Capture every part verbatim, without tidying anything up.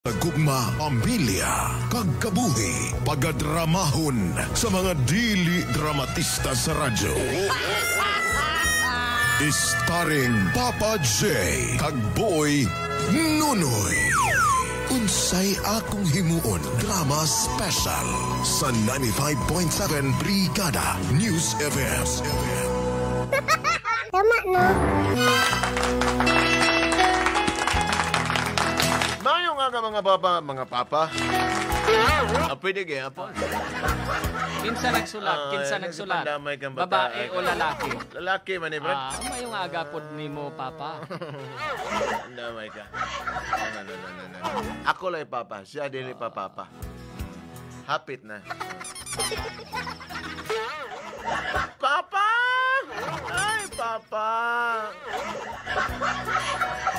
Gugma, pamilya, kag kabuhi, pagadramahon sa mga dili dramatista sa radyo. Starring Papa J kag Boy Nunoy. Unsay Akong Himuon Drama Special sa ninety-five point seven Brigada News F M. Tama, no? Maayong aga, mga papa, mga papa. Ah, pwede gihapon. Kinsa nagsulat? Ah, Kinsa nagsulat? Nagpandamay kang babae o lalaki? Lalaki man, eh, bro. Ah, maayong aga pod nimo, papa. Pandamay ka. No, no, no, no, no, no. Ako lang, papa. Siya din, papa. Hapit na. Papa! Ay, Papa!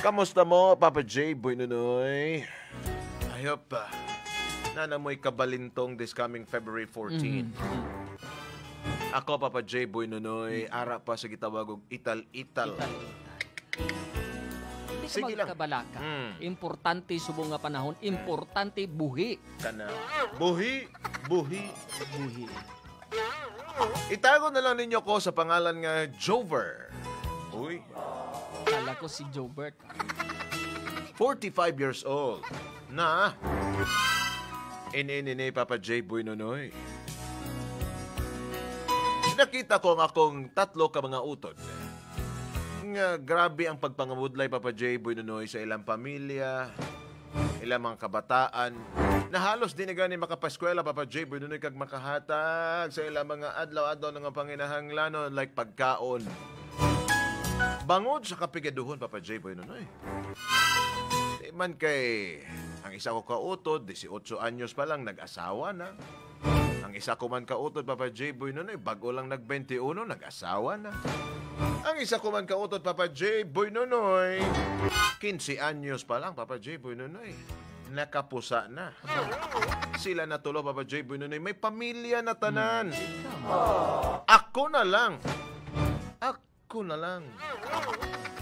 Kamusta mo, Papa J, Boy Nonoy? I hope, ah, naa na mo'y kabalintong this coming February fourteen. Mhm. Ako, Papa J, Boy Nonoy, ara pa sa gitawag og ital-ital. Ital-ital. Hindi ka Sige lang. magkabalaka. Mm. Importante subong nga panahon, importante buhi. Kana. Buhi, buhi. Buhi. Itago na lang ninyo ko sa pangalan nga Jover. Uy. Kala ko si Jobert. Forty-five years old. Na. Ini, ini, ini, Papa J, Boy Nonoy. Nakita ko ang akong tatlo ka mga utod. Nga grabe ang pagpangabudlay, Papa J, Boy Nonoy, sa ilang pamilya, ilang mga kabataan, na halos di na gani makapaeskwela, Papa J, Boy Nonoy, kag makahatag sa ilang mga adlaw-adlaw nga panginahanglanon, like pagkaon. Bangod sa kapigaduhon, Papa J, Boy Nonoy. Di man kay ang isa ko kautod, dieciocho anyos pa lang, nag-asawa na. Ang isa ko man kautod, Papa J, Boy Nonoy, bago lang nag-twenty-one, nag-asawa na. Ang isa ko man kautod, Papa J, Boy Nonoy, quince anyos pa lang, Papa J, Boy Nonoy, nakapusa na. Sila na tulo, Papa J, Boy Nonoy, may pamilya na tanan. Hmm. Ako na lang. Ako na lang.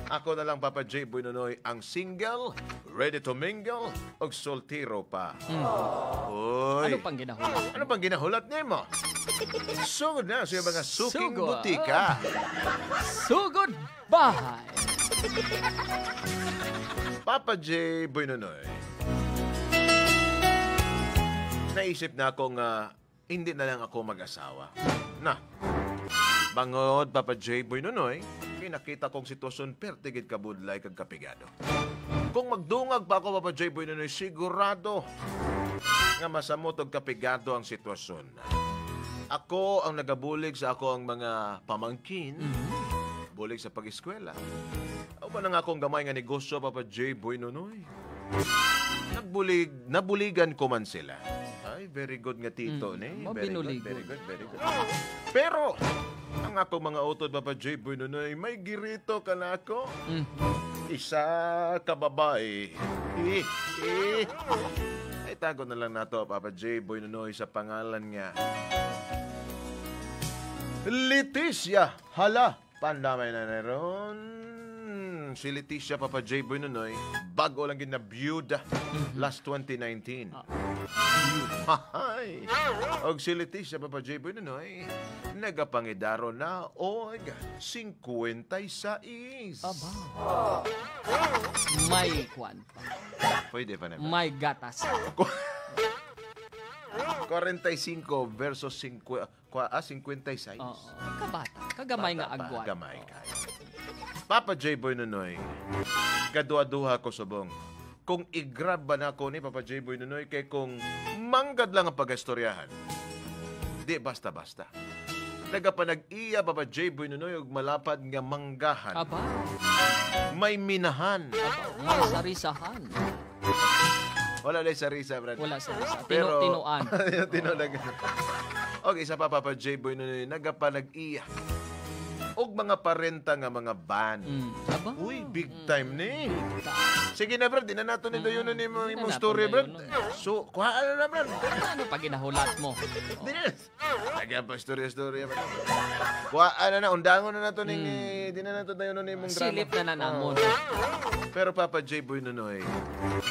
Ako na lang, Papa J, Boy Nonoy, ang single, ready to mingle, og soltero pa. Hmm. Oy. Ano pang ginahulat? Ano pang ginahulat nimo? Sugod na sa mga suking Sugod. butika. Sugod bahay. Papa J, Boy Nonoy. Naisip na ako nga hindi na lang ako mag-asawa. Na. Bangod, Papa J, Boy Nonoy, kay nakita kong sitwasyon perte gid kabudlay kag kapigado. Kung magdungag pa ako, Papa J, Boy Nonoy, sigurado nga masamot og kapigado ang sitwasyon. Ako ang nagabulig sa ako ang mga pamangkin, Mhm. bulig sa pag-eskwela. Ako pa na nga akong gamay nga negosyo, Papa J, Boy Nonoy. Nagbulig, nabuligan ko man sila. Ay, very good nga tito, Mm, ni. Very good, mabinuligon. very good, very good. Pero, ang akong mga utod, Papa J, Boy Nonoy, may girito ka na ako. Mm. Isa ka babae. Eh, eh. Ay, tago na lang nato, Papa J, Boy Nonoy, sa pangalan nga Leticia. Hala, pandamay na na ron. Si Leticia, Papa J, Boy Nonoy, bago lang gid na biyuda Mhm. last twenty nineteen. Ah. Hahay! Og si Leticia, Papa J, Boy Nonoy, nagapangidaro na og cincuenta y seis. Aba. May kwan pa. Pwede pa na ba? May gatas. Kwarenta y cinco versus cincuenta. Kwa-, ah, cincuenta y seis. Oo. Kabata. Kagamay Bata nga pa, agwat. gamay Oo. kayo. Papa J Boy Nonoy, kaduha-duha ko subong. Kung i-grab ba nako ni Papa J Boy Nonoy, kay kung manggad lang ang pag-istoryahan, di basta-basta. Nagapanag-iya, Papa J Boy Nonoy, og malapad nga manggahan. Aba. May minahan. Aba, may sarisahan. Wala na sa risa, Brad. Wala sa risa. Pero, Tino-tinoan. Tino-tinoan. Okay, isa pa, Papa J Boy, no, no, nagapanag-iya og mga parenta nga mga van. Mm. Ba? Uy, big Mm. time ni. Big time. Sige na, Brad, di na nato ni Mm. dayonon ni mo, Di na imong nato story, Brad. dayonon. So, kuha na na, Brad. Ano pa ginahulat mo? Di na. Lagi pa istorya-istorya, Brad. Kuha na na, undangon na nato ning, Mm. eh, di na nato dayonon ni imong drama. Silip na na namon. Oh. Pero Papa J Boy Nonoy,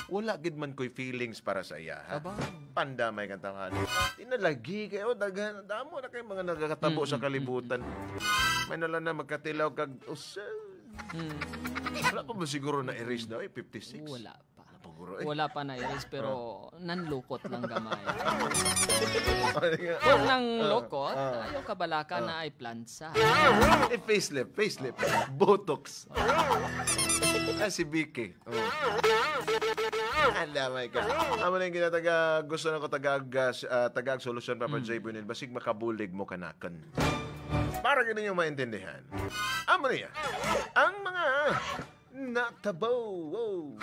wala gid man ko'y feelings para sa iya, ha? Aba. Pandamay kang tawhana. Di na lagi kayo, daghan, damo na kay mga nagakatabo Mm, sa mm, mm, kalibutan. mm. May na lang na magkatilaw kag usa. Mm. Wala pa ba siguro na-erase na, eh, fifty-six? Wala pa. Napaguro, eh. Wala pa na-erase, pero Oh. nanlukot lang gamay. Ano nga? Kung nang Ah, lukot, ah. ayaw kabalaka Ah. na ay plansa. Eh, facelift, facelift. Botox. Ah, si Vicky. Oh. Ang damay ka. Amo na yung ginataga, gusto na ko taga, ah, s-, ah, taga solusyon, Papa Mm. J Boy Nil. Basig makabulig mo kanakan. Para gini yung maintindihan. Amo niya. Ang mga natabaw. Wow.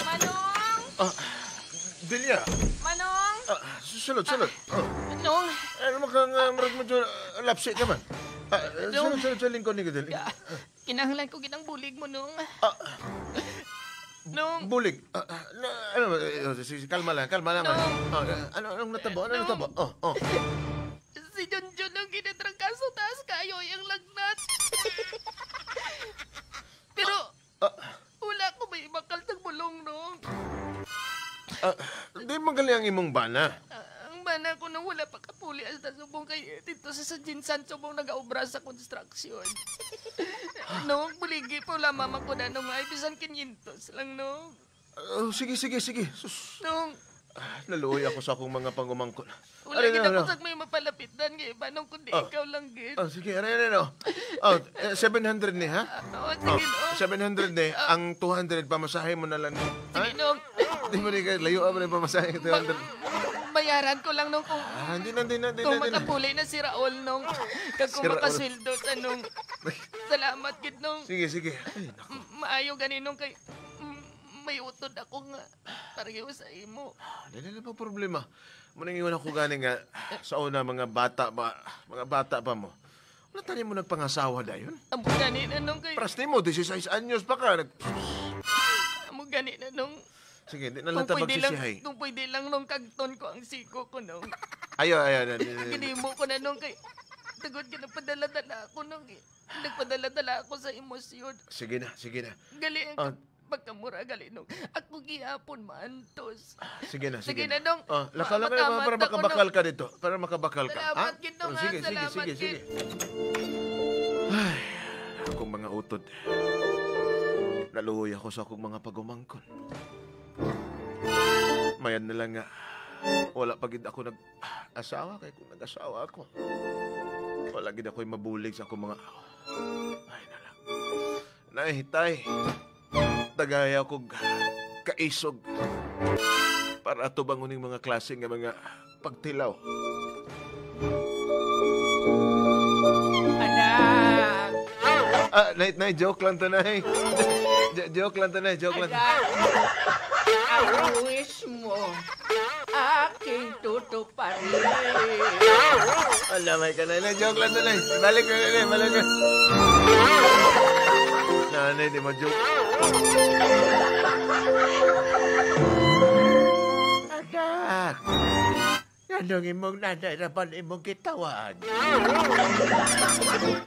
Manong! Ah, Delia. Manong! Ah, sulod, sulod. Oh. Nong! Ano mo kang, ah, murag medyo, ah, lapsi ka man? Ah, Nong! sulod, sulod sa lingkod ni Delia. Ah, kinahanglan ko gid ang bulig mo, Nong. Ah. Nong! Bulig? Ah, ah, na, ano, eh, oh, sige, kalma lang, kalma lang, Nong! ah. Oh, ah, ano, anong natabo? Ano Nong! natabo? Oh, oh. Si Junjun ang ginatrangkaso, taas kayo yung lagnat. Pero, Ah. wala ko may ibakal sa bulong, Nong. Ah, di man gali ang imong bana. Ah, ang bana ko nung wala pa kapuli hasta subong kay dito sa, sa Jinsan subong nagaobra sa construction. Nong, buligi po lamang ako na nung ay bisan kinyentos lang, Nong. Oh, sige, sige, sige. Sus. Nong. Ah, naluoy ako sa akong mga pangumangkon. Wala Ano, gid ano, ako ano? sa may mapalapitan nga iba, Nong, kundi Oh. ikaw lang gid. Oh, sige, ano, ano, ano? Oh, eh, seven hundred ni, ha? Oo, Oh, sige, Nong. seven hundred ni. Ah. Ang two hundred, pamasahe mo na lang. Sige, Ha? Nong. Di mo rin kayo, layo mo rin pamasahe, two hundred. Ba-, bayaran ko lang, Nong, kung, Ah, hindi na, hindi na, hindi kung na, hindi na. makapuli na si Raul, Nong. Kag Si kung Raul. makasweldo sa, Nong. Salamat gid, Nong. Sige, sige. Ay, naku. M-, maayo gani, Nong, kay, mm, may utod ako nga pareho sa imo. Ah, dili na pa problema. Muna ingon ako gani nga, sa una, mga bata ba, mga bata pa mo. Wala tani mo nagpangasawa dayon? Amo gani na, Nong, kay Pras nimo, dieciséis anyos pa ka. Nag- Amo gani na, Nong. Sige, di na lang Kung ta pwede lang, magsisihay. kung pwede lang, Nong, kagton ko ang siko ko, Nong. Ayaw, ayaw, na, na, na. Ginimo ko na, Nong, kay tagod ka nagpadala-dala ako, Nong, eh. Nagpadala-dala ako sa emosyon. Sige na, sige na. Gali ang Ah. pagkamura, gali, Nong. Ako gihapon maantos. Sige na, sige Sige na. na, Nong. Ah, laka Ma-, lang kayo, para makamat ako, makabakal Nong. ka dito. Para makabakal ka. Salamat Ha? gid, Nong, Oh, ha? sige, sige, Salamat sige, gid. sige. Ay, akong mga utod. Naluoy ako sa akong mga pagumangkon. Mayad na lang nga, wala pa gid ako nag-asawa, kay kung nag-asawa ako, wala gid ako'y mabulig sa akong mga, ay, na lang. Nay, tay, tagaya ko kaisog para atubang uning mga klase nga mga pagtilaw. Anak! Ah, nay, nay, joke lang to, nay. Jo-, joke lang to, nay, joke lang. Anak! Ang wish mo, aking tutuparin. Ala, may ka, nay, nay, joke lang to, nay. Balik na, nay, balik na. Nanay, di mo joke. Anak! Nganong imong nanay ra man imong gitawag?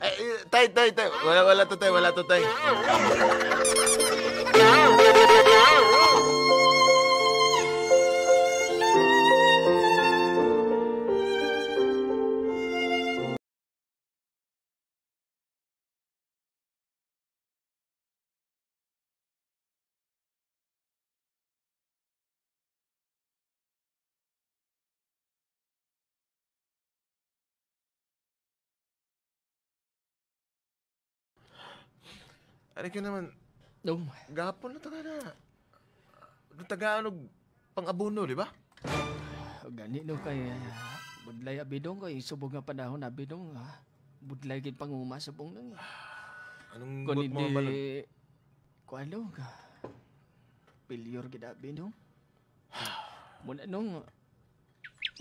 Eh, eh, tay, tay, tay. Wala, wala to, tay. Wala to, tay. Ari ka naman, Dong, gapon na taga na. Natagaan og pang-abono, di ba? Gani, no, kay, ah, budlay abi, Dong, kay subong nga panahon abi, Dong, ah, budlay gid panguma subong, Dong, eh. Anong Kung buot mo nga hindi, balon? Kuan, Dong, ah, failure gid abi, Dong. Muna, Dong,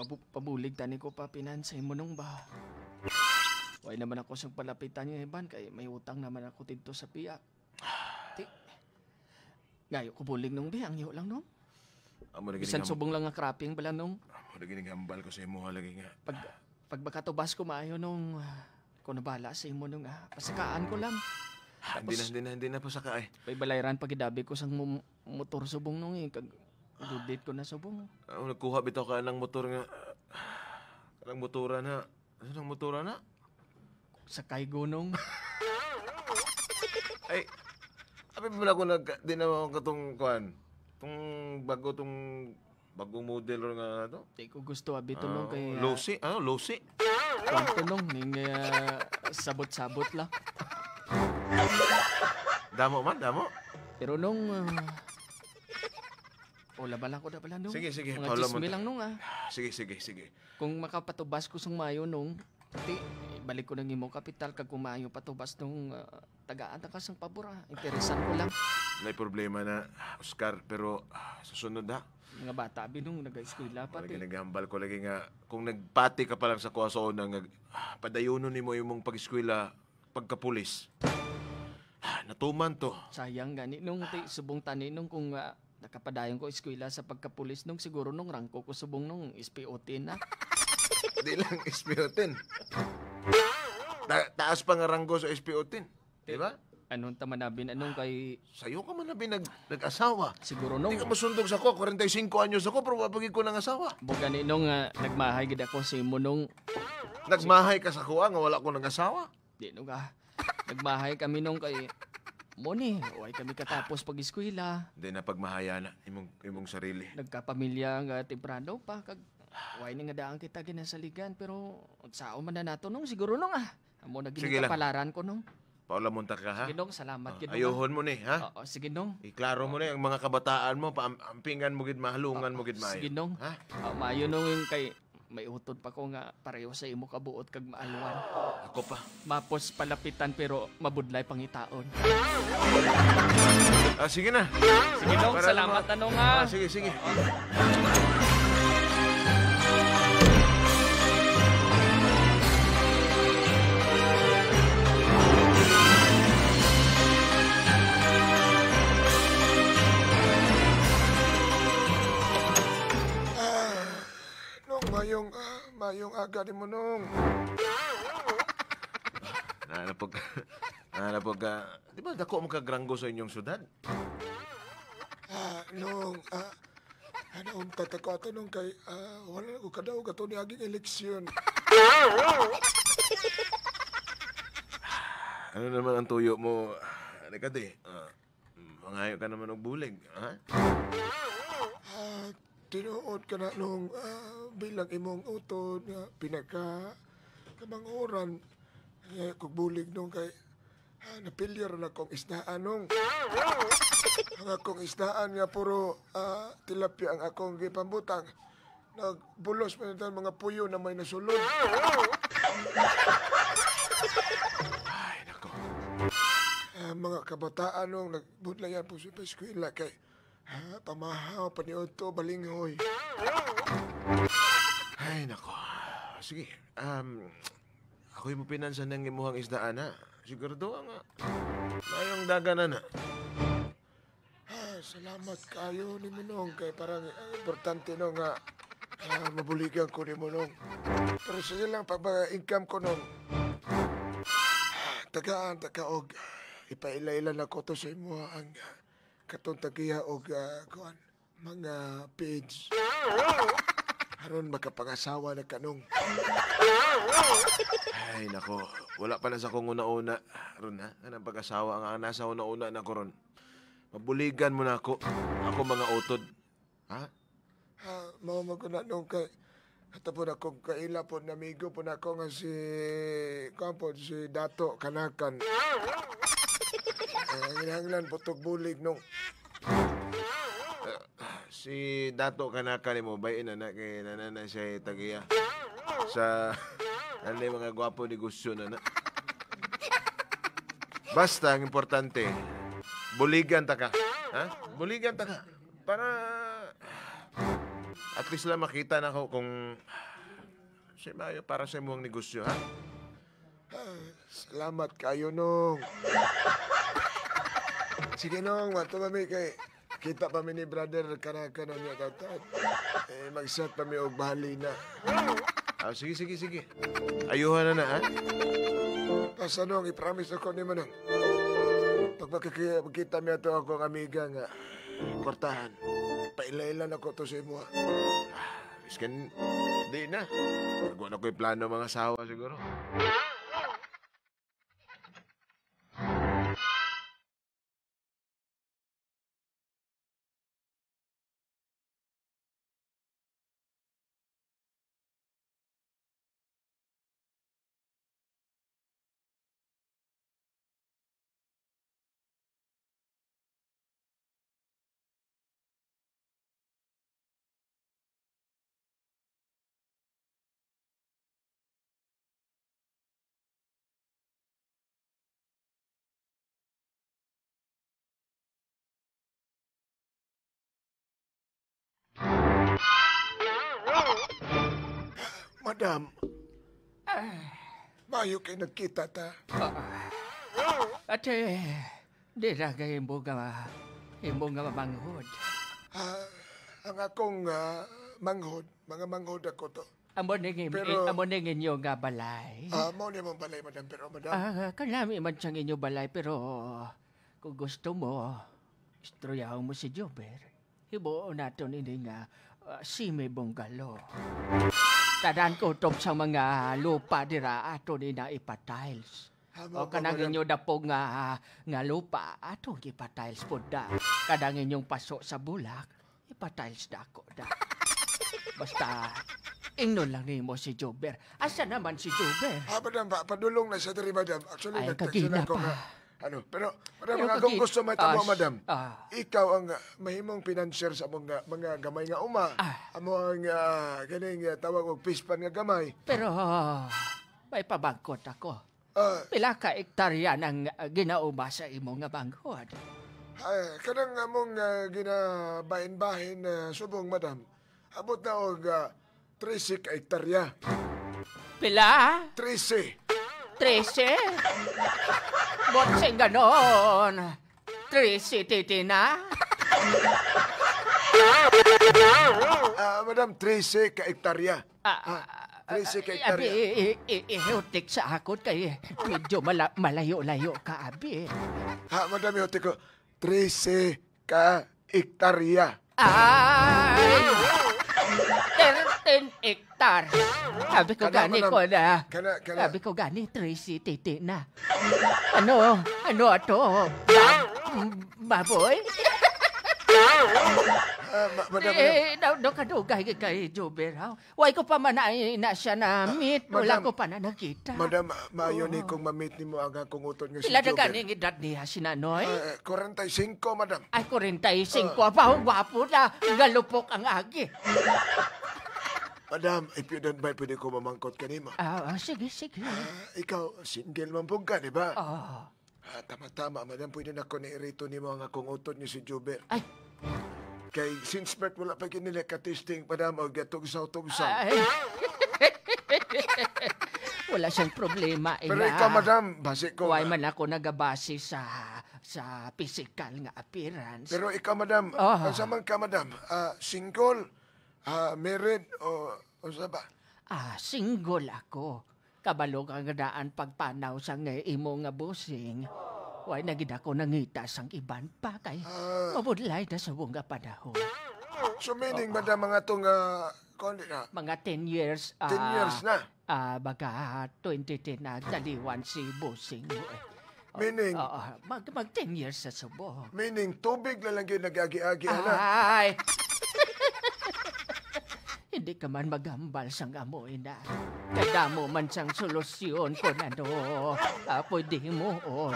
mabu-, pabulig tani ko pa pinansa mo, Dong, ba? Way naman ako sang palapitan nga iban kay may utang naman ako didto sa piyak. Ti, gayo ko bulig, Dong, bi, hangyo lang, Dong. Amo na gini Bisan nga, subong lang nga cropping bala, Dong. Amo na gini nga hambal ko sa imo lagi nga. Pag, pag makatubas ko maayo, Dong, ah, ko na bala sa imo, Dong, ah. Pasakaan ko lang. Ah, hindi na, Tapos, hindi na, hindi na pasaka, eh. May balayran pa gid abi ko sang mo-, motor subong, Dong, eh. Kag gudit ko na subong. Ah, nagkuha bitaw ka ng motor nga, kanang motora na. Ano nang motora na? Sakay gunong. Ay, abi mo na ako nag-, di na ako katong kuan. Tong bago, tong bagong model ron nga to. Di ko gusto abi to, no, Ah, kay, ah, Lucy? Ano, Lucy? Kuan to, Dong, ning, ah, sabot-sabot lang. Damo man, damo. Pero, Dong, ah, wala ba lang ko na pala, Dong? Sige, sige, Mga Paolo chisme Monte. lang, Dong, ah. Sige, sige, sige. Kung makapatubas ko sang maayo, Dong, ti, balik ko nang imo kapital kag kung maayo patubas, Dong, ah, tagaan ta ka sang pabor, ah. Interesan ko lang. May problema na, Oscar, pero, ah, sa sunod, ha? Mga bata abi, Dong, nag-eskwela pa, Wala ti. Ginaghambal ko lagi nga, kung nagpati ka pa lang sa kuha sa una nga, ah, padayunon nimo imong pag-eskwela, pagkapulis. Ah, natuman to. Sayang gani, Dong, ti, subong tani, Dong, kung, ah, nakapadayon ko eskwela sa pagkapulis, Dong, siguro, Dong, rangko ko subong, Dong, S P O ten na. Di lang S P O ten. Ta-, taas pa nga ranggo sa S P O ten. Di ba? Anong taman abi, Dong, kay Sayo ka man abi nag-, nag-asawa. Siguro, Dong. Di ka masundog sa ko, kwarenta y singko anyos ako, pero wa pa gid ko nang asawa. Buga ni, Dong, nga nagmahay gid ako sa imo, Dong. Nagmahay ka sa kuha nga wala ko nang asawa? Di, Dong, ah. Nagmahay kami, Dong, kay mo ni, way kami katapos pag-eskwela. Di na pagmahaya na imong, imong sarili. Nagkapamilya nga temprano pa, kag way ni nga daan kita ginasaligan, pero unsaon man na nato, Dong, siguro, Dong, ah. Amo na gid Sige ang lang. kapalaran ko, Dong. Paulamonta ka, ha? Sige, Dong, salamat Ah, gid, Dong, ah. Ayuhon mo ni, ha? Oo, sige, Dong. Iklaro mo ni ang mga kabataan mo, paampingan mo gid, mahalungan mo gid maayo. Sige, Dong. Ha? Ah, maayo, Dong, yung kay may utod pa ko nga pareho sa imo kabuot kag maalwan. Ako pa. Mapos palapitan pero mabudlay pangitaon. Ah, sige na. Sige, Dong, Para salamat lang ma-, na, Dong, ha? Ah, sige, sige. Oo. Ah, Nong, mayong, ah, mayong aga nimo, Nong. Nana pag, nana pag, ah, di ba dako man ka granggo sa inyong syudad? Ah, Nong, ah, nauntat ako ato, Nong, kay, ah, wala na ko kadaog ato ni aging eleksyon. Ano naman ang tuyo mo? Ano ka, di? Ah, mm, mangayo ka naman og bulig, ha? Ah, tinuod ka na, Nong, ah, bilang imong utod nga pinaka kamanguran, eh, kog bulig, Nong, kay Ah, napilyar na kong isdaan, Nong. Ang akong isdaan nga puro, ah, tilapia ang akong gipambutang. Nagbulos pa nito ang mga puyo na may nasulod. Ay, nako. Ah, mga kabataan, Nong, nagbudlayan po sa eskwela kay Ah, pamahaw, paniudto, balinghoy. Ay, nako. Sige, um, ako'y mapinansa ng imuhang isdaan, ha? Sigurado nga. Mayong dagan na na. Ah, salamat kayo ni Munong kay parang, ah, importante, no, nga, ah, mabuligan ko ni Munong. Pero sige lang, pag mga income ko, Nong, ah, tagaan, taga og ipaila-ila na ko to sa imo ang, ah, katong tagiya og, ah, kuan, mga page. Aron makapangasawa na ka, Nong. Ay, nako. Wala pa na sa kong una-una. Ron, ha? Kanang pag-asawa nga nasa una-una na ko ron. Mabuligan mo na ako. Ako mga utod. Ha? Ah, mao man ko na, Nong, kay Ato po na kong kaila po, amigo po na ko nga si, kuwan po, si Dato Kanakan. Ang kinahanglan, butog bulig, Nong. Ah, si Dato Kanaka nimo, bay-i na na kay nananay siya tagiya sa ano yung mga gwapo negosyo na na. Basta, ang importante, buligan ta ka. Ha? Buligan ta ka. Para at least lang makita na ko kung si Mayo para sa imong negosyo, ha? Ah, salamat kayo, Nong. Sige, Nong, mato kami kay kita pa mi ni brother Kanaka na niya, tatad. Eh, mag-set pa mi og bahalina. Ah, sige, sige, sige. Ayuhan na na, ha? Basta, Nong, i-promise ako ni Manong. Pag magkiki-, magkita mi ato ako ang amiga nga kwartahan, paila-ila na ko to sa imo, ha? Ah, miskin, di na. Nagwa na ko'y plano mga asawa siguro. Madam. Ah. Maayo kay nagkita ta. Ah. Ate, di ra kay imo nga, imo nga manghod. Ah, ang akong, ah, manghod, mga manghod ako to. Amo ning im-, Pero amo ning inyo nga balay? Ah, amo ni mong balay, madam. Pero, madam, Ah, kanami man siyang inyo balay, pero kung gusto mo, istoryahan mo si Jover. Himuon naton ini nga, ah, semi-bungalow. Tanan kutob sa mga lupa dira aton ina ipa-tiles. Amo O ba, kanang madam? inyo dapog nga, ah, nga lupa, atong ipa-tiles pud na. Kanang inyong paso sa bulak, ipa-tiles na ako na. Basta, ingnon lang nimo si Jover. Asa naman si Jover? Ah, madam, pa-, padulong na sa diri, madam. Actually, Ay, nagtext kagina na ako pa. nga, ano, pero, madam, Pero ang akong kagi-, gusto may tamo, as-, madam. ah. Ikaw ang, ah, mahimong financier sa among, ah, mga gamay nga uma. Ah. Amo ang, ah, ganing, ah, tawag og pispan nga gamay. Pero, ah, may pabangkot ako. Ah. Pila ka ektarya nang, ah, ginauma sa imo nga manghod? Ah, kanang among, ah, ginabahin-bahin, ah, subong, madam. Abot na og, ah, trese ka ektarya. Pila? Trese. Trese? Buot sing ganon, trese titi na? Ah, madam, trese ka ektarya. Ah, Ah, ah, trese ka ah, ektarya. abi, i-, i-, i-, ihutik sa akon kay medyo mala-, malayo-layo ka, abi. Ha, madam, ihutik ko. Trese ka ektarya. Ay! Thirteen hectares. Abi ko Kana gani man ang, ko na. kana, kana. Abi ko gani, trese titi na. Ano? Ano ato? Ba-, baboy? Ah, ma-, madam, madam. Eh, daw, daw kadugay kay Jover, ha? Wala ko pa man na, na siya na meet. Wala Madam, ko pa na nakita. madam, ah, maayo ni Oo. kung ma-meet nimo ang akong utod nga si Pila na Joven. gani ang edad niya, si Nanoy? Ah, kwarenta y singko, madam. Ay, kwarenta y singko. Ah. Apaw, gwapo na. Galupok ang agi. Madam, if you don't mind, pwede ko mamangkot kanimo. Ah, ah, sige, sige. Ah, ikaw, single man pud ka, di ba? Oo. Ah, tama-tama, madam, pwede na ko na irito nimo ang akong utod nga si Jover. Ay. Kay since birth, wala pa gid nila ka-testing, madam, og tugsaw-tugsaw. Ay. Wala siyang problema, Pero ina. ikaw, madam, basi ko Why nga man ako nagabase sa, sa physical nga appearance? Pero ikaw, madam, Oh. unsa man ka, madam? Ah, single? Ah, married? O unsa ba? Ah, single ako. Kabalo ka nga daan pagpanaw sang imo nga bossing. Wala na gid ako nangita sang iban pa kay Ah. mabudlay na sa nga panahon. So, meaning, Oo. madam, mga to nga, kuwan di na? Mga ten years, Ten ah, years na? ah, baga twenty ten na taliwan si bossing mo, eh. Meaning? Oo, mag, mag ten years sa subong. Meaning, tubig na lang yun nag-agi-agi, ana? Ay! Di ka man maghambal sang amo ina. Kadamo man sang solusyon kon ano, ah, pwede himuon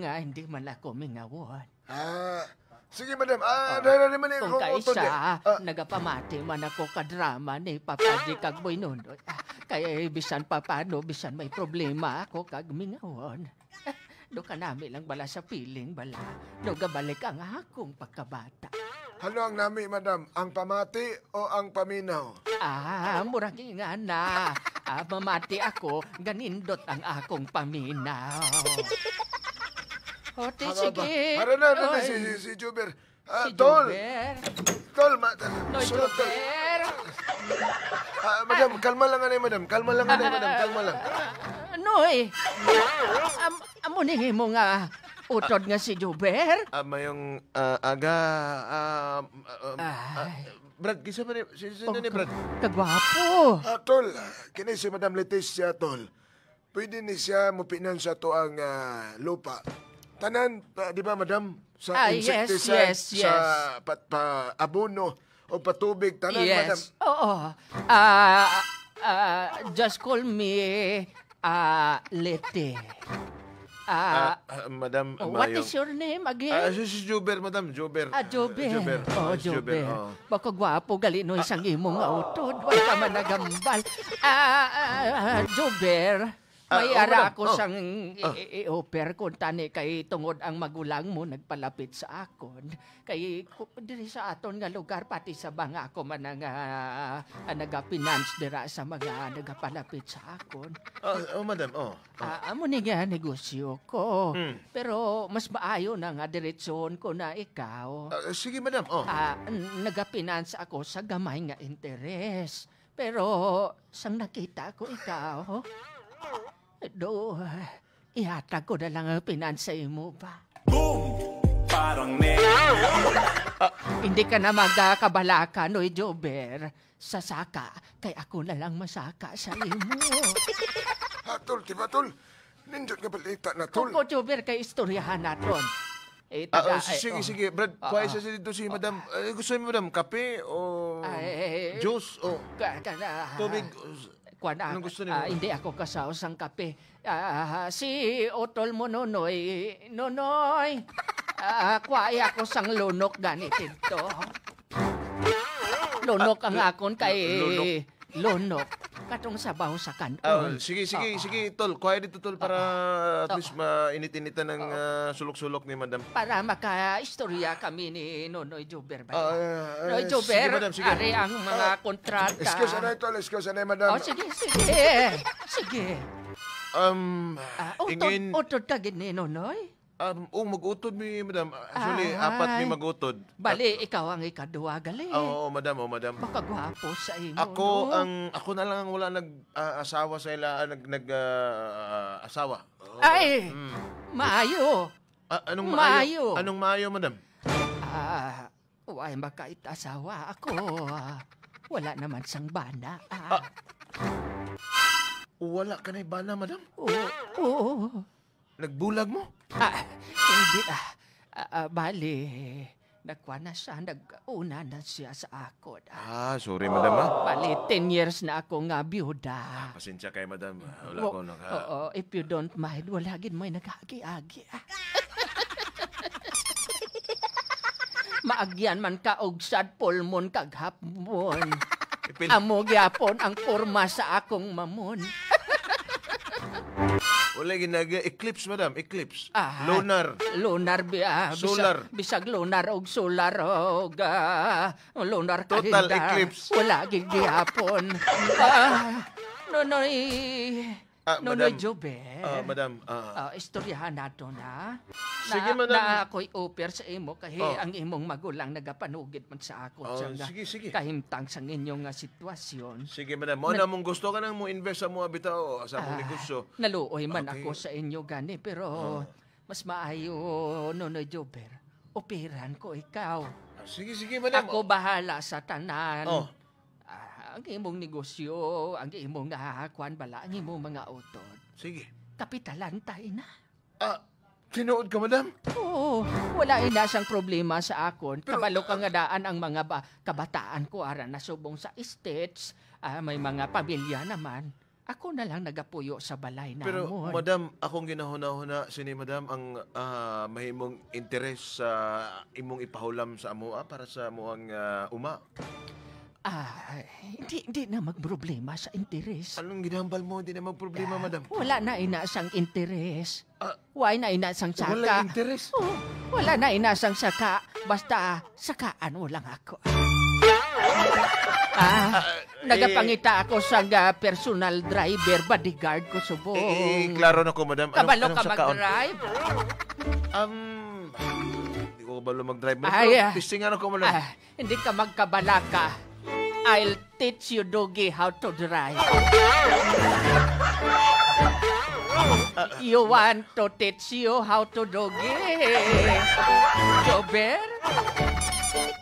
nga hindi man ako mingawon. Ah, sige, madam. Ah, Oh, dara naman eh, kung kung kaisa, uton eh. Ah, nagapamati man ako ka drama ni Papa G kag Boy Nonoy. Ah, kay bisan pa paano, bisan may problema ako kag mingawon. Do kanami lang bala sa feeling bala. Do gabalik ang akong pagkabata. Ano ang nami, madam? Ang pamati o ang paminaw? Ah, murag ingana. Ah, mamati ako, ganindot ang akong paminaw. O, ti, Haba ba? sige. Hara na, hara na si, Oy. si, si Juber. Ah, Si tol. Juber. Tol, ma-, Noy, sulod, tol. Juber. Ah, madam, kalma lang anay, madam. Kalma lang anay, madam. Kalma lang. Ah, Noy. Am-, amo ni himo nga utod nga si Juber? Ah, mayong, ah, aga, ah, ah, ah, Ay. Brad, kinsa ba ni, si, sino ni Brad? Kagwapo. Ah, tol, kini si Madam Leticia, tol. Pwede ni siya mupinan sa ato ang, ah, lupa. Tanan, ah, di ba, madam? Sa Ah, yes, insektiside, yes, sa yes. pat-, pa-, abono o patubig, tanan, Yes. madam. Oo. Ah, ah, just call me, ah, Leti. Ah, Ah, ah, madam, oh, what mayong is your name again? Ah, si, si Juber, madam. Juber. Ah, Juber. Juber. Oh, Ah, si Juber, Juber. oh. Baka gwapo gali no isang imo nga utod. Wa ka man nagambal. Ah, ah, ah, Juber, Ah, may oh, ara madam. ako Oh. sang i-, Ah. i-, i-offer ko tani kay tungod ang magulang mo nagpalapit sa akon. Kay ku-, diri sa aton nga lugar, pati sa mga ako man ang, ah, ah, nagafinance dira sa mga nagapalapit sa akon. Ah, oh, madam, oh, oh. Ah, amo ni nga negosyo ko. Mm. Pero mas maayo na nga diretsohon ko na ikaw. Ah, sige, madam, oh. Ah, n-, nagafinance ako sa gamay nga interes. Pero sang nakita ko ikaw, do, ihatag ko na lang ang pinansa imo ba? Boom! Parang ne- Ah, hindi ka na magkakabalaka, Noy Jober, sa saka, kay ako na lang masaka sa imo. Hatol, di ba, tol? Nindot nga balita na, tol. Kuko, Jober, kay istoryahan naton. Eh, Ah, taga, oh, eh, sige, oh. sige, Brad. Ah, Kuha ah. isa sa dito si Oh. Madam. Eh, gusto mo, Madam, kape o Ay, juice o ka-, ka-, ah, tubig? Kuwan, ah, Anong gusto niyo? ah, hindi ako kasaw sang kape. Ah, si Utol mo, Nonoy. Nonoy, ah, kuha ako sang lunok gani dito. Lunok ang Ah, akon kay lunok. Lunok. Katong sabaw sa kan-on. Ah, sige, sige, Oo. sige, tol. Kuha dito, tol, para Oo. at Oo. least mainit-initan ng, Oo. ah, sulok-sulok ni Madam. Para makaistorya kami ni Nonoy Jober ba? Ah, ah, Noy ah, Jober, sige, Madam, sige. ari ang mga Ah, kontrata. Excuse, ano, tol? Excuse, ano, Madam? Oh, sige, sige. Sige. Um, Ah, utod, ingin- utod ka gid ni Nonoy? Um, oh, mag-utod mi, madam. Actually, apat mi Ay. mag-utod. Bali, At ikaw ang ikaduha, gali. Ah, oo, madam, oh, madam. Baka gwapo sa imo, Ako no? ang, ako na lang ang wala nag, ah, asawa sa ila, ah, nag, nag, ah, asawa. Ay, Mm. maayo. Ah, anong maayo? Maayo. Anong maayo, madam? Ah, way makait-asawa ako. Ah, wala naman sang bana. Ah. Ah. Wala ka na'y bana, madam? Oo, oo. Nagbulag mo? Ah, hindi, ah. Ah, ah, bali, nagkuha na siya, nag-una na siya sa akon. Ah, sorry, madam, ah. Bali, ten years na ako nga byuda. Ah, pasensya kay madam. Ah, wala Wo-, ko naka- oo, if you don't mind, wala gid may nag-agi-agi, ah. Maagyan man ka og sad pulmon kag hapmon. Ipil- Amo gyapon ang porma sa akong mamon. Wala ginag-, eclipse, madam, eclipse. Ah, Lunar. lunar bi-, ah, bisag, Solar. bisag lunar og solar og, ah, lunar Total calendar. eclipse. Wala gid gihapon. Ah, Nonoy, Ah, Nonoy madam. Jobe. Ah, madam, ah. Ah, istoryahan nato na. Sige, Na, madam. na ako'y offer sa imo kay Oh. ang imong magulang nagapanugid man sa ako Oh, sa nga sige, sige. kahimtang sa inyo nga sitwasyon. Sige, madam. Mo Na- na mong gusto ka nang mo invest sa mga bitaw sa among Ah, negosyo. naluoy man Okay. ako sa inyo gani, pero Oh. mas maayo, Nonoy Jober, operan ko ikaw. Ah, sige, sige, madam. Ako bahala sa tanan. Oh. Ah, ang imong negosyo, ang imong, ah, kuwan bala, ang imong mga utod. Sige. Kapitalan ta ina. Ah, Tinuod ka, madam? Oo, wala ina sang problema sa akon. Pero, Kabalo ka ah, nga daan ang mga ba, kabataan ko ara na subong sa States, ah, may mga pamilya naman. Ako na lang nagapuyo sa balay Pero, namon. Madam, akong ginahuna-huna sini, madam, ang, ah, mahimong interes sa imong ipahulam sa amoa para sa amoang, ah, uma. Ah, hindi, hindi na magproblema sa interes. Anong ginahambal mo? Hindi na magproblema, Ah, madam. Wala na ina sang interes. Ah, Why na ina sang wala saka? Interes. Oh, wala na ina sang saka. Basta sakaan mo lang ako. Ah, Ah, eh. Nagapangita ako sa, ah, personal driver, bodyguard ko subong. Eh, eh, klaro na ko, madam. Anong, Kabalo anong ka sakaon? Mag-drive? Um, hindi ko kabalo mag-drive, madam. Ay, Pero ah. Testingan ako, madam. Ah, hindi ka magkabalaka. I'll teach you, Doggy, how to drive. You want to teach you how to doggy? Jober?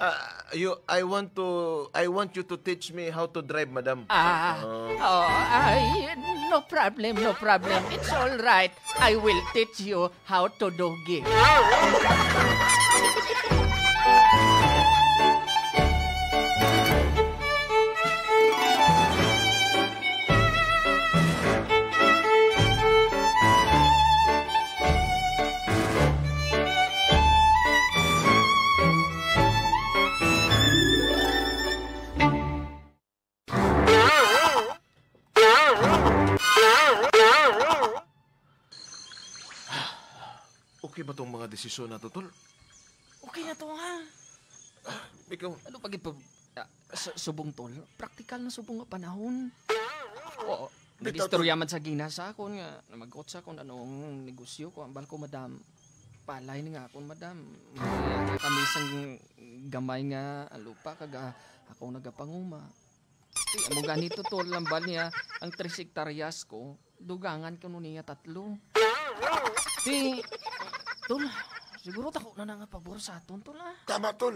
Ah, you, I want to, I want you to teach me how to drive, madam. Ah, Ah. Oh, ay, no problem, no problem. It's all right. I will teach you how to doggy. Okay ba tong mga desisyon nato, tol? Okay na to, ha? Ah, ikaw. Ano pa gid pa, ah, su-, subong, tol? Praktikal na subong nga panahon. Oo. Bitaw, Nag-istorya tol. Man sa gina sa akon nga namagot sa akon anong negosyo ko. Ambal ko, madam, palay ni nga akon, madam. May kami sang gamay nga lupa kag, ah, ako nagapanguma. Ti, amo gani to, tol, lambal niya ang tres hektaryas ko, dugangan ko niya tatlo. Ti, tol, siguro dako na na nga pabor sa aton, tol, ah. Tama, tol.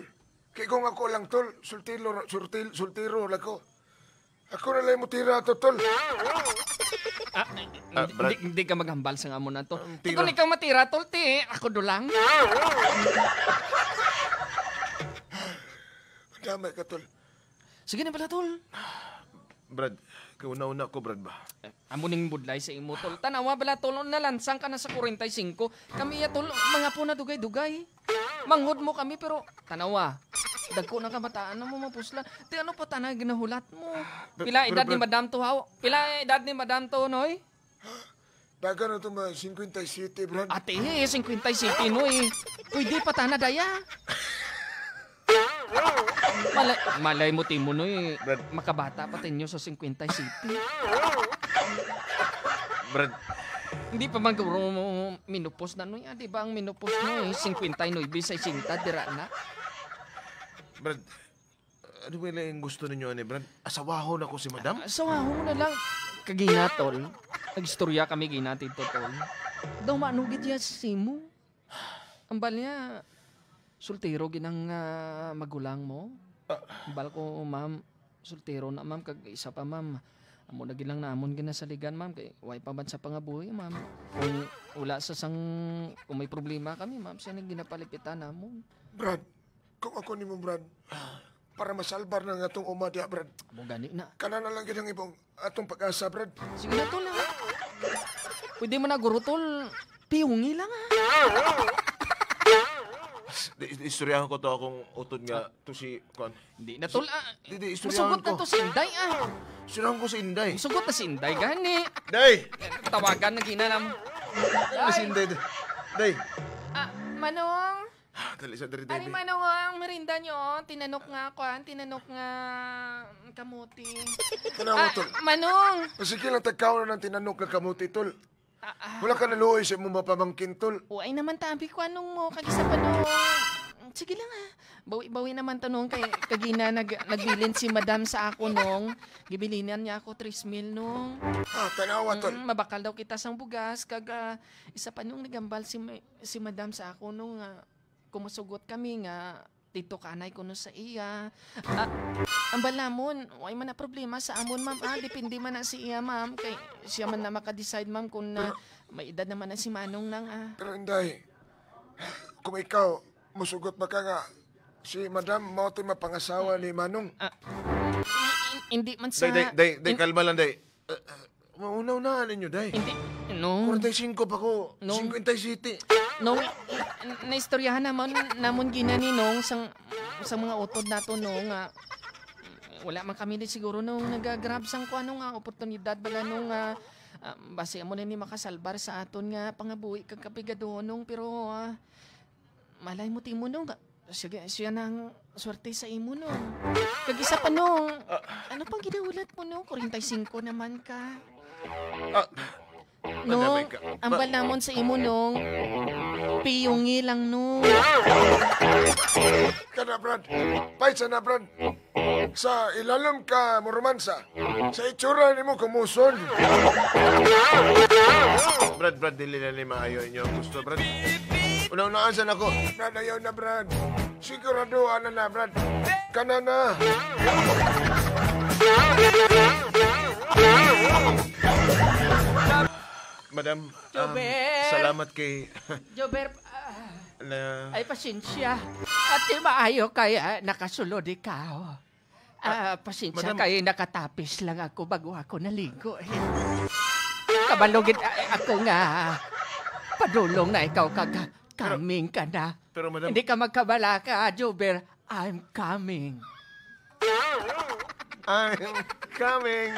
Kay kung ako lang, tol, sultilo, sultil-, sultiro lang ko. Ako na lang mutira to, tol. Ah, Ah, hindi, Brad. Hindi ka maghambal sa amo na to. Ang Ti, tira. Kung ikaw matira, tol, ti, ako do lang. Madamay ka, tol. Sige na pala, tol. Brad, kauna-una ko, Brad, ba? Eh, amo ning budlay sa imo, tol. Tanawa bala, tol, nalansang ka na sa kwarenta y singko. Kami ya, tol, mga po na dugay-dugay. Manghod mo kami, pero tanawa. Dagko na kamataan na mo mapuslan. Ti ano pa tana ginahulat mo? Pero, Pila pero, edad ni Brad, Madam to, haw? Pila edad ni Madam to, Noy? Dagan na to, mga singkwenta y siyete, Brad. Ate, singkwenta y siyete, Noy. Pwede pa tana, daya. Malay, malay mo, Timo, Noy. Brad. Makabata pa tinyo sa singkwenta y siyete. Brad. Hindi pa man guro mo menopause na, Noy. Ah, di ba ang menopause mo, eh, singkwenta y nuebe, sesenta, dira na? Brad, ano ba yung gusto ninyo, ani, Brad? Asawahon ako si Madam? Ah, asawahon mo na lang. Kagina, tol. Nag-istorya kami gina, tito, tol. Daw manugid ya si mo. Ambal niya, soltero gid ang, ah, magulang mo. Ah. Ambal ko, ma'am, soltero na, ma'am, kag isa pa, ma'am, amo na gid lang namon ginasaligan, ma'am, kay way pa man sa pangabuhi, ma'am. Kung wala sa sang, kung may problema kami, ma'am, siya nang ginapalipitan namon. Brad, kung ako nimo, Brad, para masalbar na nga tong uma diha, Brad. Amo gani na. Kana na lang gid ang ibong atong pag-asa, Brad. Sige na, tol, ha? Pwede man na, guro, tol. Piyungi lang, ha? Di, di, istoryahan ko to akong utod nga to si, kuan. Hindi na, tol, ah. Di, di, istoryahan Musugot na ko. To si Inday, ah. Istoryahan ko si Inday. Musugot na si Inday, gani. Day! Tawagan na gina nam-, Ano si Inday? Day! Ah, Manong? Ah, dali sa diri, Ari, Day. Manong, ang merienda nyo, tinanok nga, kuan, tinanok nga, mm, kamote. Tanawa, Ah, tol. Manong! O, sige lang, tagkaon na ng tinanok nga kamote, tol. Ah, ah. Wala ka naluoy sa imong mapamangkin, tol. Uy, naman tabi ko, anong mo, kag isa pa, no. Sige lang, ha. Bawi-bawi naman to, nung kay, kagina nag-, nagbilin si madam sa ako, nung. Gibilinan niya ako, tres mil, nung. Ah, tanawa, tol. Mm, mabakal daw kita sang bugas, kag, ah, isa pa, nung nagambal si ma-, si madam sa ako, nung, ah, kung masugot kami nga, Dito kanay kuno sa iya. Ah, ang balamon, way man na problema sa amon, ma'am, ah. Depende man na sa iya, ma'am. Kay siya man na maka-decide, ma'am, kung na Pero may edad naman na si Manong nang, ah. Pero, Inday, kung ikaw, musugot ba ka nga si Madam mao to'y mapangasawa ni Manong? Ah, hin-, hindi man sa Day, day, day, day, hin-, kalma lang, day. Eh, eh, mauna-unahan ninyo, day. Hindi, no. Kwarenta y singko pa ko, No. singkwenta y siyete. No, n-, naistoryahan naman, namon gina ni Nong sang, sa mga utod nato, no, nga wala man kami ni siguro, no, nagagrab sang kuano nga oportunidad bala, no, nga, ah, basi amo na ni makasalbar sa aton nga pangabuhi kag kapigadon, Nong, pero, ah, malay mo, Timo, Nong, nga Sige, siya nang swerte sa imo, no? Kag isa pa, no? Ah. Ano pang ginahulat mo, no? Kwarenta y singko naman ka. Ah, No, madamay ka. Ang Ba- balamon sa imo, no? Piyungi lang, no? Kana, Brad. Pay, sana, Brad. Sa ilalom ka mo romansa. Sa itsura nimo kumuson. Brad, Brad, dili na ni maayo inyo ang gusto, Brad. Una-unaan sa nako. Brad, ayaw na, Brad. Sigurado ana na, Brad. Kana na. Madam, um, Jober! Salamat kay Jober, ah, na ay, pasensya. Ati maayo kay, ah, nakasulod ikaw. Ah, pasensya Madam. Kay nakatapis lang ako bago ako naligo, eh. Kabalo gid, ah, ako nga padulong na ikaw kag Pero, coming ka na. Pero, Madam. Hindi ka magkabalaka, Jober. I'm coming. I'm coming.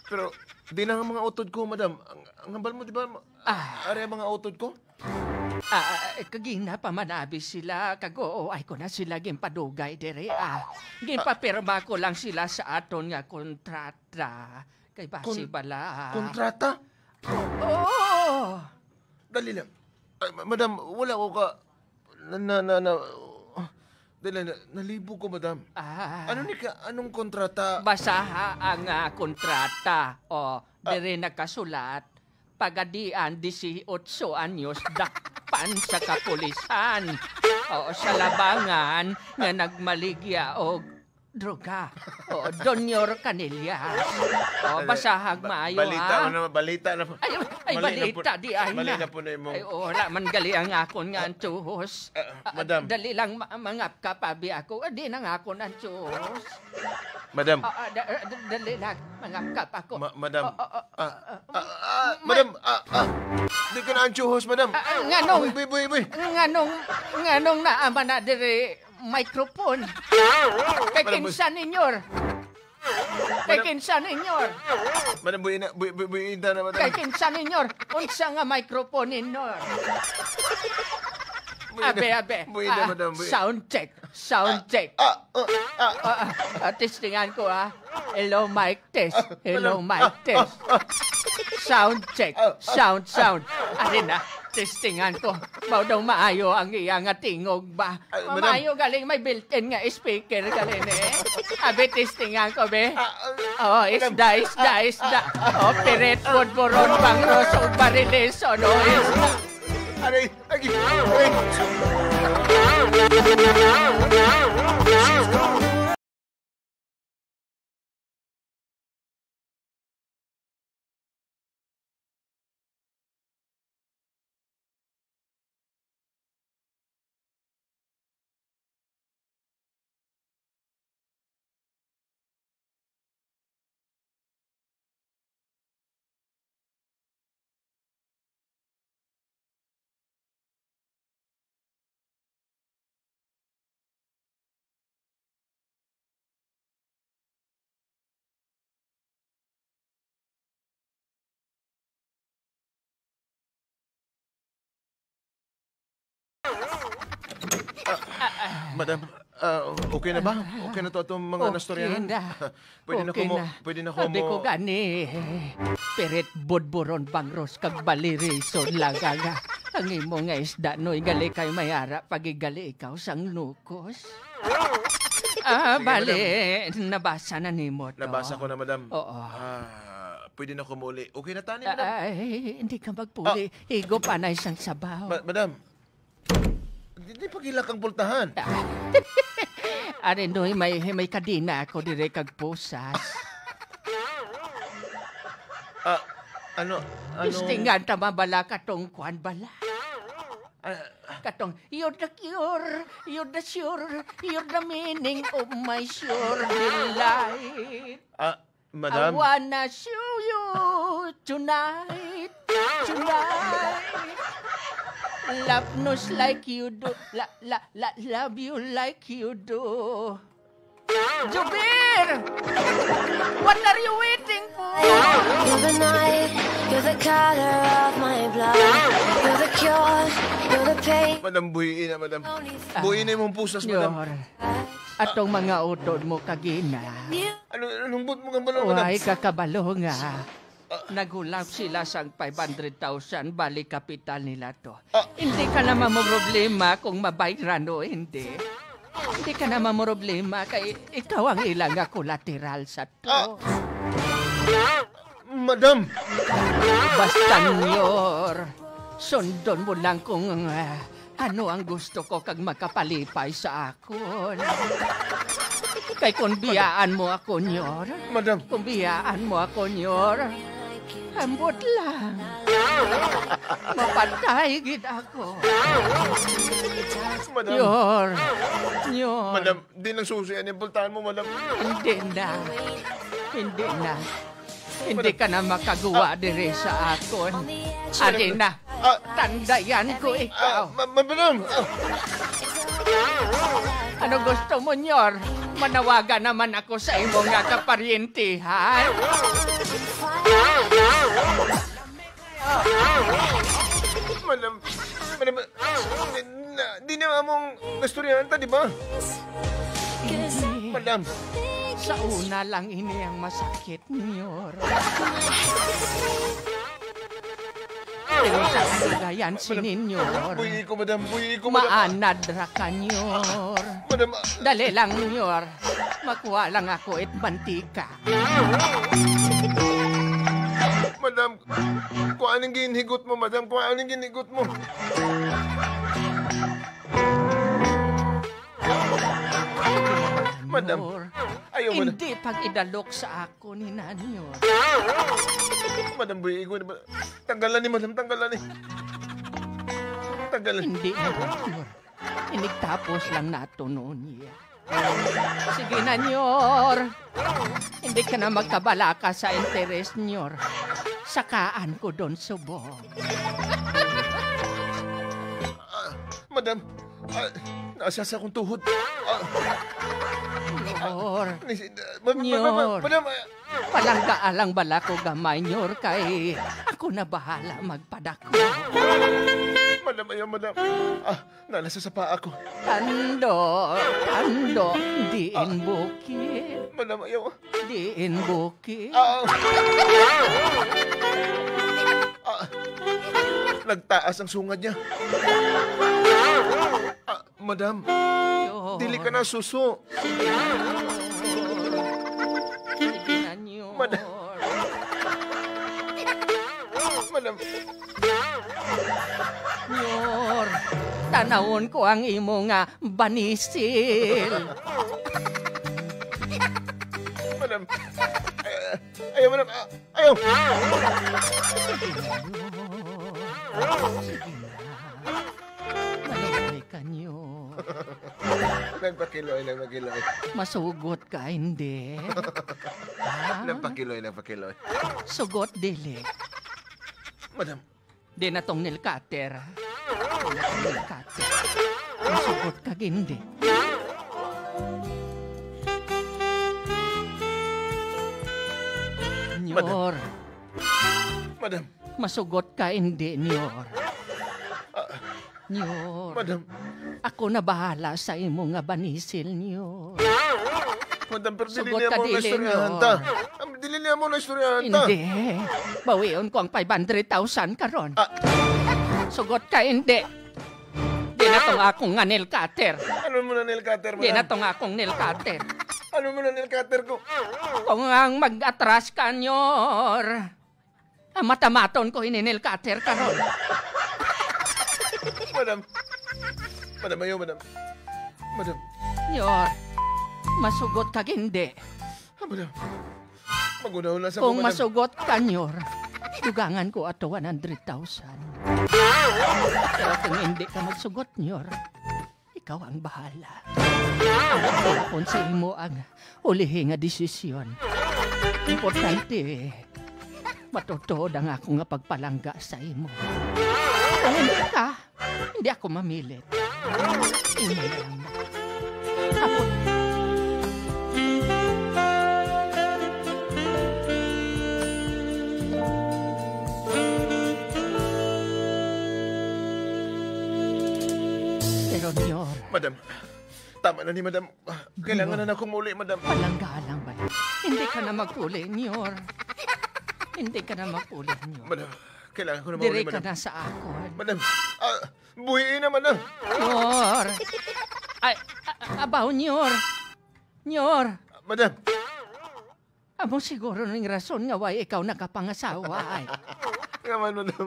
Pero, di na ang mga utod ko, Madam. Ang, ang hambal mo, di ba, ma-, Ah. Ari ang mga utod ko? Ah, ah, kagina pa man abi sila, kag oo, ay ko na sila ginpadugay diri, ah. Ginpapirma ko lang sila sa aton nga kontrata. Kay basi Kon-, bala. Kontrata? Oo. Dali lang. Ay, ma-, madam, wala ko ka, na, na, na, na, dali na, nalibog ko, madam. Ah. Ano ni ka, anong kontrata? Basaha ang, ah, kontrata. O, Ah. Diri nakasulat, pagadian disiotso anyos dakpan sa kapulisan. O sa labangan nga nagmaligya og droga. O, Donyor Canillas. O, Ano, basahag ba-, maayo, balita ha? Mo na, balita na po. Ay, ay, Mali na po. Balita, di ay Mali na. Na po na imong Ay, o, wala man gali ang akon nga antuhos. Ah, Ah, madam. Dali lang, ma-, mangapkap abi ako. Ah, di na nga akon antuhos. Madam. Ah, ah, da-, da-, dali lang, mangapkap ako. Ma-, madam. Ah, ah, ah, Ah, ah, ah, ah, ah, madam, ah, ah. Di ka na antuhos, madam. Ah, ah, nganong Uy, buy, buy, buy. Nganong, nganong naa man na diri microphone? Kay Madam, kinsa ninyor? Kay Madam. Kinsa ninyor? Madam, buy na, buy, buy, buy, inda na, madam. Kay kinsa ninyor? Unsa nga microphone ninyor? Buy na, Abe, abe. Buy na, Ah, madam, buy. Sound check. Sound check. Ah, ah, ah, ah. Ah, ah, ah, testingan ko, ah. Hello, mic test. Ah, Hello, madam. Mic Ah, test. Ah, ah. Sound check. Ah, ah, Sound, ah. Sound. Ari na, testingan ko. Mao daw maayo ang iya nga tingog ba? Ah, madam. Maayo galing may built-in nga speaker galing, eh. Abi, testingan ko, be. Ah, ah, Oh, madam. Isda, isda, Ah, isda. Ah, ah. Oh, pirit, budburon, bangros, ug barilis, oh, no, isda. Aray, agi, aray. Madam, ah, okay na ba? Okay na to atong mga Okay nastoryahan? Na. Pwede na Okay ko mo, na. Pwede na ko Sabi mo ko gani, pirit budburon bangros kag balirison lang nga ang imo nga isda, Noy, gali kay may ara pagigali ikaw sang lukos. Ah, Sige, bali, madam. Nabasa na nimo to. Nabasa ko na, madam. Oo. Ah, pwede na ko muli. Okay na tani, madam? Ay, hindi ka magpuli. Ah. Higop anay sang sabaw. Ma-, madam. Di, di pagilak ang pultahan. Ari, no, may, may kadena ako dire kag pusas. Ah, ano, ano? Testingan ta ba bala katong kwan bala? Ah, Katong, "You're the cure, you're the sure, you're the meaning of my sure delight." Ah, I madam. Wanna show you tonight, tonight. Love knows like you do, la, la, la, love you like you do. Jubir! What are you waiting for? You're the night, you're the color of my blood. You're the cure, you're the pain. Madam, buhii na, madam. Buhii na imong pusas, madam. Yor, atong mga utod mo kagina. Ano, anong buot mo kang balon, madam? Way ka kabalo nga naghulap sila sang five hundred thousand, bali kapital nila to. Ah. Hindi ka na mamroblema kung mabayran o hindi. Hindi ka na mamroblema kay ikaw ang ila nga kolateral sa to. Ah. Madam! Basta, Nyor, sundon mo lang kung, ah, ano ang gusto ko kag makapalipay sa akon. Kay kung biyaan mo ako, Nyor, Madam. Kung biyaan mo ako, Nyor, ambot lang. Mapatay gid ako. Madam. Nyor, Nyor. Madam, di nang susi ang impultahan mo, madam. Hindi na. Hindi na. Hindi ka na makaguwa diri sa akon. Adi na. Ah. Tandayan ko ikaw. Ah, ma-, ma-, madam. Ah. Ano gusto mo, Nyor? Manawagan naman ako sa imo nga kaparyentihan. Madam, madam, di na, di na among nastoryahan ta, di ba? Madam. Sa una lang ini ang masakit, Nyor. Pero sa kaligayan sini, Nyor, buhii ko, madam. Buhii ko, madam. Maanad ra ka, Nyor. Madam, ah. Dali lang, Nyor. Makuha lang ako it mantika. Madam, kung anong ginhigot mo, madam, kung anong ginhigot mo. Madam, Nyor, ayaw, madam. Hindi pag-idalok sa akon ni Nanyo. Madam, buhii ko, madam. Tanggalan ni, madam, tanggalan ni. Tanggalan. Hindi na, Nyor. Inigtapos lang nato noon, iya. Sige na, Nyor. Hindi ka na magkabalaka sa interes, Nyor. Sakaan ko doon subong. Ah, madam, ah, nasa sa akong tuhod. Ah. Nyor. Ni-, ma-, ma-, ma-, Nyor. Madam, ah. Palanggaa lang bala ko gamay, Nyor, kay ako na bahala magpadako. Madam, ayaw, madam. Ah, Nalasa sa paa ko. Tando, tando, diin bukid. Madam, ayaw. Diin bukid. Ah. Ah. Nagtaas ang sungad niya. Ah, madam, Yo. Dili ka na suso. Sige na, Nyor. Madam. Madam. Nyor, tanawon ko ang imo nga banisil. Madam. Ay, ayaw, madam. Ah, ayaw. Sige na, Nyor. Sige na. Maluoy ka, Nyor. Nagpakiloy, nagpakiloy. Masugot ka, hindi? Ha? Nagpakiloy, nagpakiloy. Sugot, dili. Madam. Di na tong nail cutter. Di na tong nail cutter. Masugot ka, hindi? Madam. Nyor. Madam. Masugot ka, hindi, Nyor. Ah. Nyor. Madam. Ako na bahala sa imo nga banisil, Nyor. Madam, pero dili niya mo naistoryahan ta. Sugot ka, dili, Nyor. Am, dili niya mo naistoryahan ta. Hindi. Bawion ko ang five hundred thousand karon. Ah. Sugot ka, hindi. Di na tong akong nga nail cutter. Ano mo na nail cutter, madam? Di na tong akong nail cutter. Ano mo na nail cutter ko? Kung ang mag-atras ka, Nyor. Ah, matamaton ko ini nail cutter karon. Madam. Madam, ayaw, madam. Madam. Nyor, masugot ka, hindi. Ah, madam. Magunaw na sa Kung ko, madam. Masugot ka, Nyor, dugangan ko ato one hundred thousand. Pero kung hindi ka magsugot, Nyor, ikaw ang bahala. Kung sa imo ang ulihi nga desisyon, importante, matutuod ang ako nga pagpalangga sa imo. Kung hindi ka, hindi ako mamilit. Imo na lang na. Ako. Pero, Nyor, Madam, tama na ni Madam. Kailangan Nyor, na nako muli, Madam. Palangga lang ba? Hindi ka na magpuli, Nyor. Hindi ka na magpuli, Nyor. Madam, kailangan ko na muli, Madam. Diri ka na sa akon. Madam, ah, buhii na, Madam. Nyor. Ay, a-, a-, abaw, Nyor. Nyor. Madam. Amo siguro ning rason nga why ikaw nakapangasawa, ay. Nga man, Madam.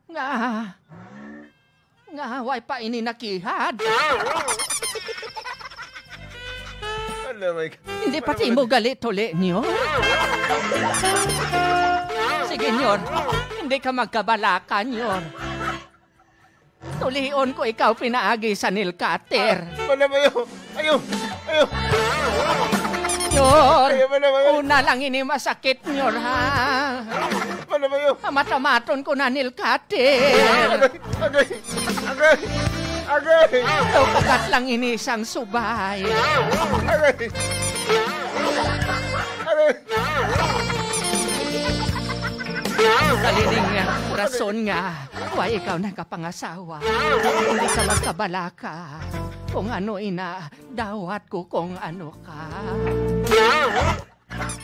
Nga, nga why pa ini nakihad? Alam, ay. Hindi pati mo gali tuli, Nyor. Sige, Nyor. Hindi ka magkabalaka, Nyor. Tulion ko ikaw pinaagi sa nail cutter. Madam, ayaw. Ayaw. Ayaw. Nyor, Ayaw, madam, ayaw. Una lang ini masakit, Nyor, ha? Madam, ayaw. Amat-amaton ko na nail cutter. Agay, agay, agay, agay. Tupukat lang ini sang subay. Agay. Agay. Kaliling nga, rason nga. Why ikaw nakapangasawa? Hindi ka magkabalaka. Kung ano ina, dawat ko kung ano ka.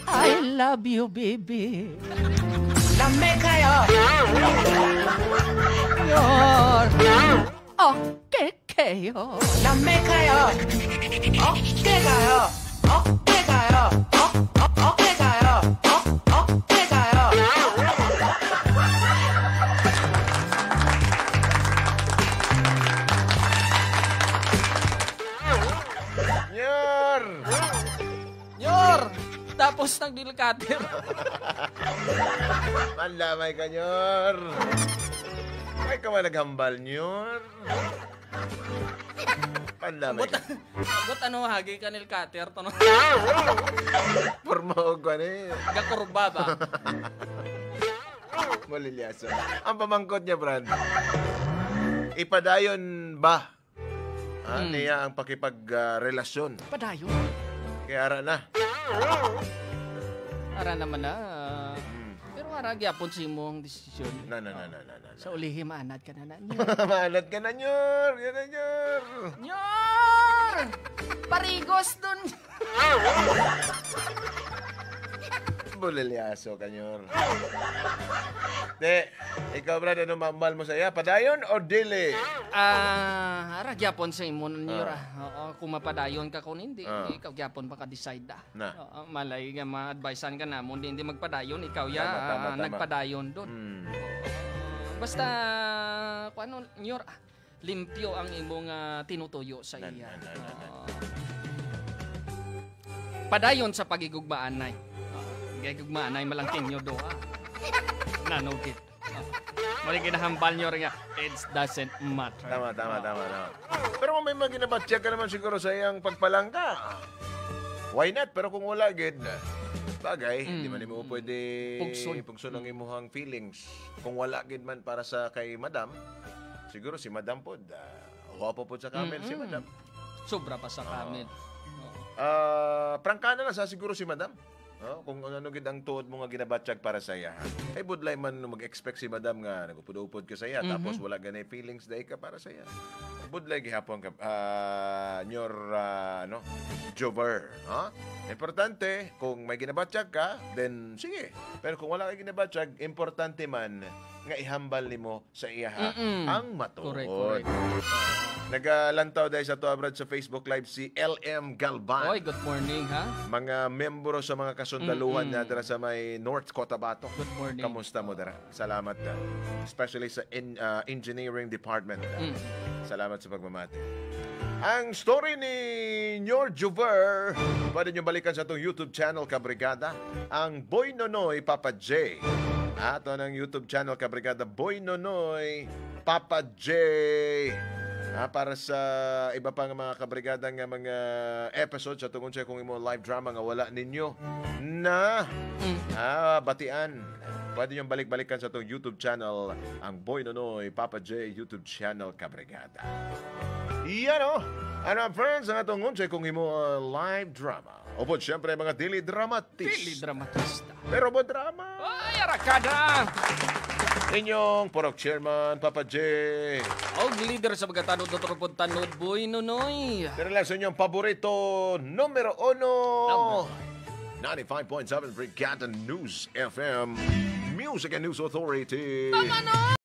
I love you, baby. Love me kayo. You're okay kayo. Love me kayo. Okay kayo. Okay kayo. O-, o-, okay kayo. O-, okay kayo. Nyor! Nyor! Tapos nang nail cutter. Pandamay ka, Nyor. Ay ka man naghambal, Nyor. Pandamay But, ka. But ano, hagi ka nail cutter to, no? Porma og ano eh. Gakurba ba? Molilyaso. Ang pamangkot niya, Brad. Ipadayon ba? Ah, Hmm. niya ang pakipag, ah, relasyon. Padayon. Kaya ara na. Ara naman na. Hmm. Pero ara gyapon sa imo ang desisyon. Na, na, na, na, na, na, na. Sa ulihi, maanad ka na, na, Nyor. Maanad ka na, Nyor. Yan na, Nyor. Nyor! Parigos dun. Bulilyaso ka, Nyor. Te, ikaw, Brad, ano mambal mo sa iya? Padayon o dili? Ah, ara gyapon sa imo, Nyor, Ah. ah. Oo, kung mapadayon ka, kung hindi, Ah. ikaw gyapon maka-decide, ah. Na. Oo, malay nga ma-advisean ka namon, di, hindi magpadayon, ikaw ya, Tama, tama, ah, tama. nagpadayon dun. Hmm. Basta, kung ano, Nyor, ah, limpyo ang imong, ah, tinutuyo sa Na, iya. na, na, na, na. Oo. Padayon sa pagigugmaanay. Oo, gigugmaanay, malangking nyo duha. Nanugit. Mali ginahambal nyo rin nga, it doesn't matter. Tama, tama, tama, tama. Pero kung may mga ginabatyag ka naman siguro sa iyang pagpalangga, why not? Pero kung wala gid, bagay, Mm. di man mo pwede Pugson. pugson ang imuhang feelings. Kung wala gid man para sa kay madam, siguro si madam pod, ah, huwapo pod sa comment si Mm-mm. madam. Sobra pa sa Oo. comment. Oo. Ah, prangka na lang sa siguro si madam. Oh, kung ano, ano gid ang tuod mo nga ginabatyag para sa iya, ha? Ay, budlay man mag-expect si madam nga nagupod-upod ka sa iya, Mhm. tapos wala ganay feelings dai ka para sa iya. Budlay gihapon ka, ah, Nyor, ah, ano, Jover, ha? Importante, kung may ginabatyag ka, then sige. Pero kung wala ka ginabatyag, importante man nga ihambal nimo sa iyaha Mm-mm. ang matuod. Correct, correct. Nagalantaw dahil sa to, Brad, sa Facebook Live si L M Galban. Oy, good morning, ha? Mga membro sa mga kasundaluhan Mm-mm. na dira sa may North Cotabato. Good morning. Kamusta mo dira? Salamat, ah. Especially sa en-, ah, engineering department, ah. Mm. Salamat sa pagmamati. Ang story ni Nyor Juver, pwede nyo balikan sa atong YouTube channel, Kabrigada. Ang Boy Nonoy, Papa J. Ato ng YouTube channel, Kabrigada, Boy Nonoy, Papa J. Ah, para sa iba pang mga kabrigada nga mga episodes sa Tungod sa Kung Imo Live Drama nga wala ninyo na Mm. ah, batian, pwede niyong balik-balikan sa atong YouTube channel, ang Boy Nonoy, Papa J YouTube channel, Kabrigada. Yan o, ano, friends, ang atong Unsay Kung Imo, uh, live drama. Upod, siyempre, mga dili dramatis. Dili dramatista. Pero mo drama. Ay, arakada! Inyong Purok Chairman, Papa J. Og leader sa mga tanod, Doktor Pon Tanod, Boy Nonoy. Pero lang sa inyong paborito, numero uno. Number one. Ninety-five point seven Brigada News F M. Music and News Authority. Tama na!